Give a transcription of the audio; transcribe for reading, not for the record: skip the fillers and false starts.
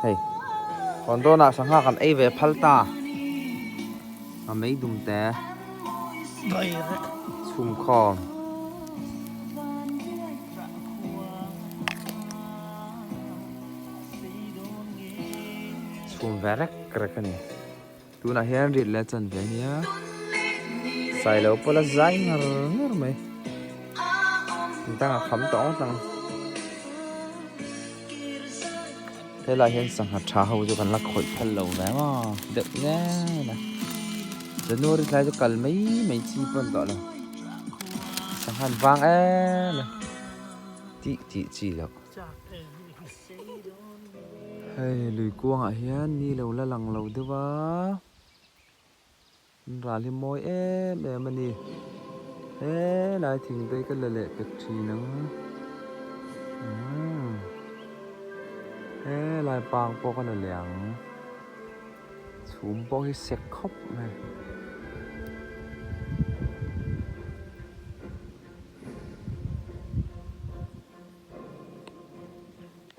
Hei kawn dawnah sangha kan ei ve phal ta a mei dum te chhum khawm. Chhum ve rek rek a ni. Tunah hian rit leh chan ve ania. Sailo pawh la zai ngar ngar mai. Dang a kham tawh ngawt ang. Helai hian sangha tha ho chu kan la khawih phal lo ve maw deuh nen a. January tlai chu kal mai mai chi pawh an tawh lo. Sangha an vang em a. Tih tih chi loh. Hei lui kuangah hian ni lo la lang lo deuh a, an ral hi mawi em em a ni. Helai thing te hi ka la leh pek thin ang. Umm helai pang pawh ka la leh ang. Chhum pawh hi sek khawp mai.